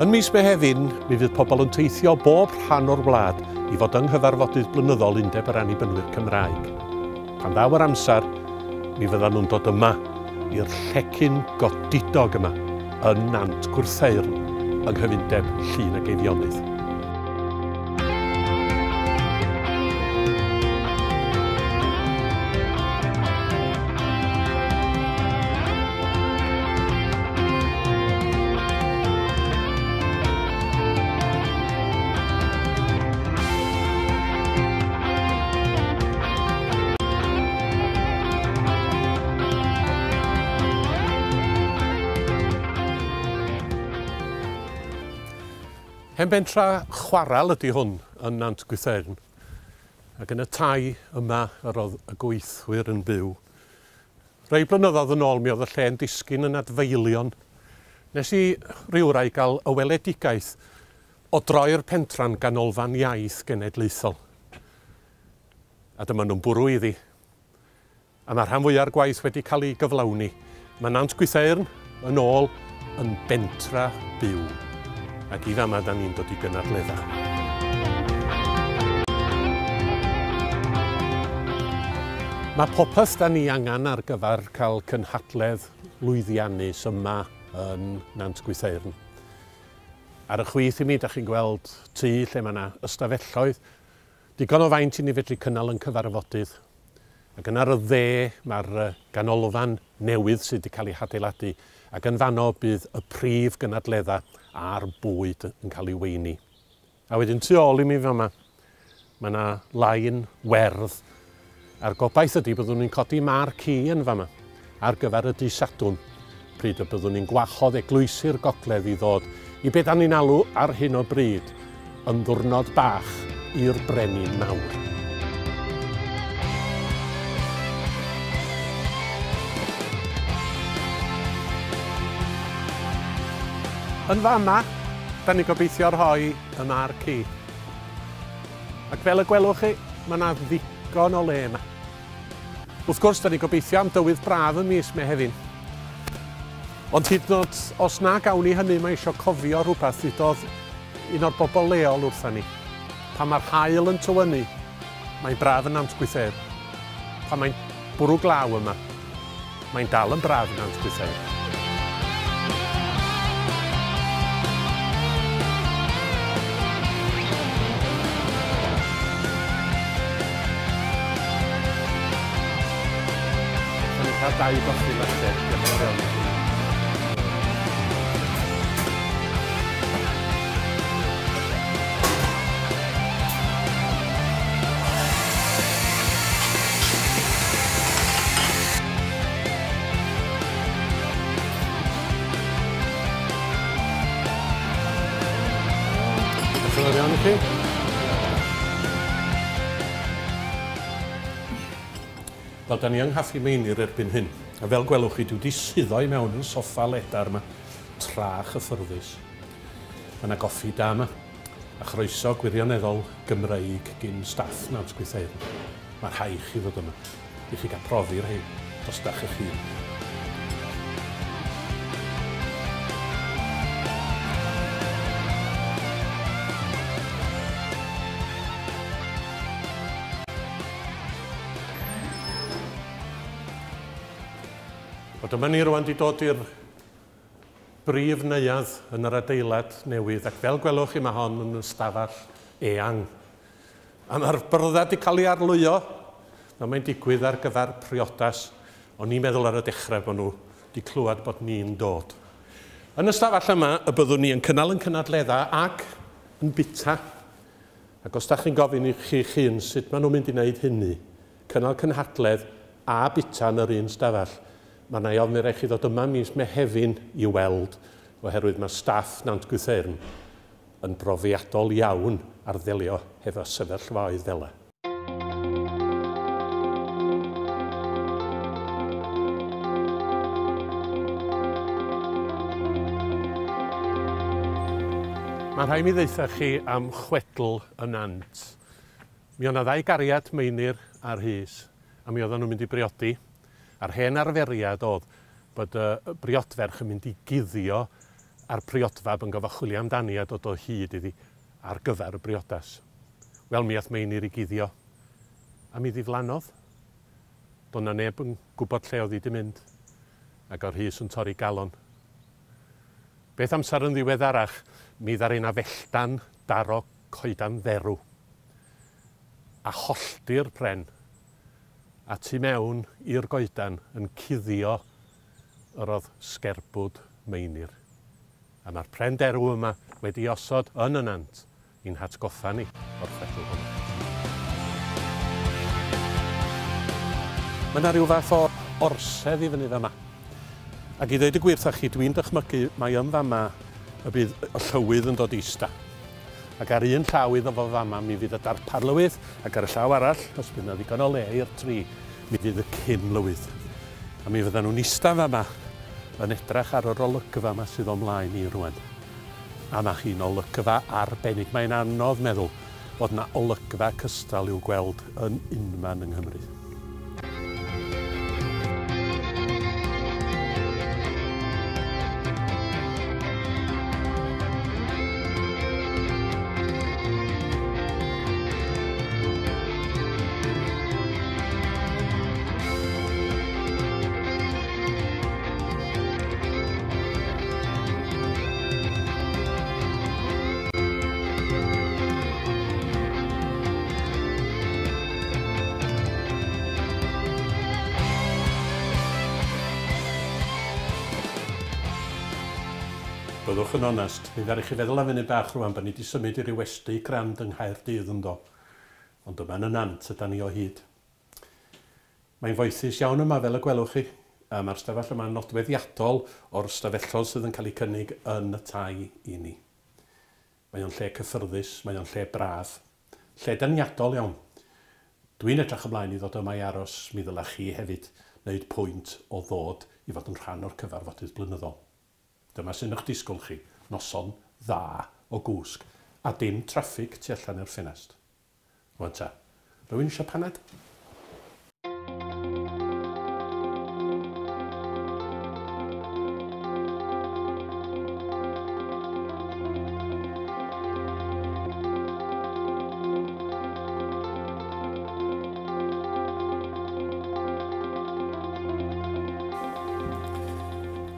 Yn mis Mehefin, mi fydd pobl yn teithio bob rhan o'r wlad i fod yng nghyfarfodydd blynyddol Undeb yr Annibynwyr Cymraeg. Pan ddaw yr amser, mi fyddan nhw'n dod yma, i'r llecyn godidog yma, yn Nant Gwrtheyrn, yng nghyfundeb Llŷn ac Eifionydd. Hen bentra chwarel ydy hwn yn Nant Gwrtheyrn, ac yn y tai yma yr oedd y gweithwyr yn byw. Rhai blynyddoedd yn ôl mi oedd y lle'n disgyn yn adfeilion. Nes i rywrai gael y weledigaeth o droi'r pentra'n ganolfan iaith genedlaethol. A dyma nhw'n bwrw iddi. A mae'r rhan fwya'r gwaith wedi cael ei gyflawni. Mae Nant Gwrtheyrn yn ôl yn bentra byw. Ac i fama da ni'n dod i gynadledda. Mae popeth da ni angen ar gyfer cael cynhadledd lwyddiannus yma yn Nant Gwrtheyrn. Ar y chwith i mi, da chi'n gweld tŷ lle mae yna ystafelloedd. Digon o faint i ni fedru cynnal yn cyfarfodydd. Ac yn ar y dde mae'r ganolfan newydd sydd wedi cael ei hadeiladu, ac yn fanno bydd y prif gynadledda a'r bwyd yn cael ei weini. A wedyn tu ôl i mi fama, mae yna lain werdd, a'r gobaith ydy byddwn ni'n codi marquee yn fama ar gyfer y dydd Sadwrn, pryd y byddwn ni'n gwahodd eglwysi'r gogledd i ddod i be dan ni'n alw ar hyn o bryd yn ddiwrnod bach i'r Brenin Mawr. Yn fama, da ni'n gobeithio rhoi y marquee. Ac fel y gwelwch chi, mae yna ddigon o le yma. Wrth gwrs, da ni'n gobeithio am dywydd braf ym mis Mehefin. Ond hyd yn oed os na gawn ni hynny, mae eisiau cofio rhywbeth ddudodd un o'r bobl leol wrtha ni. Pan mae'r haul yn tywynnu, mae'n braf yn Nant Gwrtheyrn. Pan mae'n bwrw glaw yma, mae'n dal yn braf yn Nant Gwrtheyrn. Cael dau goffi latte. Diolch yn fawr iawn i chi. Diolch yn fawr iawn i chi. Wel, da ni yng Nghaffi Meinir erbyn hyn, a fel gwelwch chi, dwi wedi suddo i mewn yn soffa ledar yma, tra chyffyrddus. Mae yna goffi da yma, a chroeso gwirioneddol Gymreig gyn staff Nant Gwrtheyrn. Mae rhaid chi ddod yma, i chi gael profi'r rhain drostach eich hun. Wel, dyma ni rwan di dod i'r brif neuadd yn yr adeilad newydd, ac fel gwelwch chi mae hon yn ystafell eang. A mae'r byrddau di cael ei arlwyo, fel mae'n digwydd ar gyfer priodas. O'n i'n meddwl ar y dechrau bod nhw di clywed bod ni'n dod. Yn y stafell yma y byddwn ni yn cynnal yn cynadledda ac yn bita. Ac os da chi'n gofyn i chi'ch hun sut maen nhw'n mynd i wneud hynny, cynnal cynhadledd a bita yn yr un stafell, mae yna i ofn i chi ddod yma mis Mehefin i weld, oherwydd mae staff Nant Gwrtheyrn yn brofiadol iawn ar ddelio hefo sefyllfaoedd fel yma. Mae rhaid mi ddeutha chi am chwedl y nant. Mi oedd 'na ddau gariad, Meinir a Rhys, a mi oedden nhw'n mynd i briodi. A'r hen arferiad oedd bod y briodferch yn mynd i guddio A'r priodfab yn gofo chwilio amdani a dod o hyd iddi ar gyfer y briodas. Wel, mi ath Meinir i guddio, a mi ddiflannodd. Doedd 'na neb yn gwybod lle oedd hi 'di mynd, ac o'dd Rhys yn torri galon. Beth amser yn ddiweddarach, mi ddaru 'na felltan daro coedan dderw, a hollti'r pren, a tu mewn i'r goedan yn cuddio yr oedd sgerbwd Meinir. A mae'r pren derw yma wedi osod yn y nant i'n hatgoffa ni o'r chwedl hwnnw. Mae yna rhyw fath o orsedd i fyny fama. Ac i ddweud y gwir wrthach chi, dwi'n dychmygu mai yn fama y bydd y llywydd yn dod i ista. Ac ar un llaw iddo fo fama mi fydd y darpar lywydd, ac ar y llaw arall, os bydd yna ddigon o le i'r tri, mi fydd y cyn lywydd. A mi fyddan nhw'n ista fama yn edrach ar yr olygfa yma sydd o mlaen i rwan. A mae hi'n olygfa arbennig. Mae'n anodd meddwl bod yna olygfa cystal i'w gweld yn unman yng Nghymru. Byddwch yn onest, mi ddaru chi feddwl am funud bach rwan bod ni wedi symud i ryw westy grand yng Nghaerdydd ynddo. Ond yma yn y Nant ydan ni o hyd. Mae'n foethus iawn yma fel y gwelwch chi, a mae'r stafell yma'n nodweddiadol o'r stafelloedd sydd yn cael eu cynnig yn y tai i ni. Mae o'n lle cyffyrddus, mae o'n lle braf, lle deniadol iawn. Dwi'n edrych ymlaen i ddod yma i aros, mi ddylech chi hefyd wneud pwynt o ddod i fod yn rhan o'r cyfarfodydd blynyddol. Dyma sy'n eich disgwyl chi, noson dda o gwsg, a dim traffig tu allan i'r ffenest. Rwan ta, rhywun eisiau paned?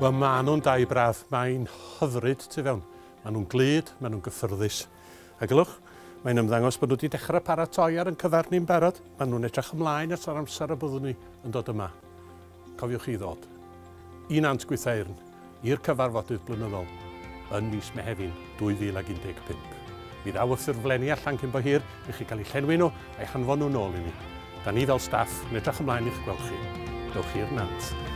Wel, maen nhw'n dai braf. Mae'n hyfryd tu fewn. Maen nhw'n glyd, maen nhw'n gyffyrddus. A gylwch, mae'n ymddangos bod nhw wedi dechrau paratoi ar yn cyfer ni'n barod. Maen nhw'n edrych ymlaen at yr amser y byddwn ni yn dod yma. Cofiwch chi ddod i Nant Gwrtheyrn i'r cyfarfodydd blynyddol yn mis Mehefin 2015. Mi ddaw y ffurflenni allan cyn bo hir i chi gael eu llenwi nhw a'u hanfon nhw nôl i ni. Da ni fel staff yn edrych ymlaen i'ch gweld chi. Dewch i'r Nant.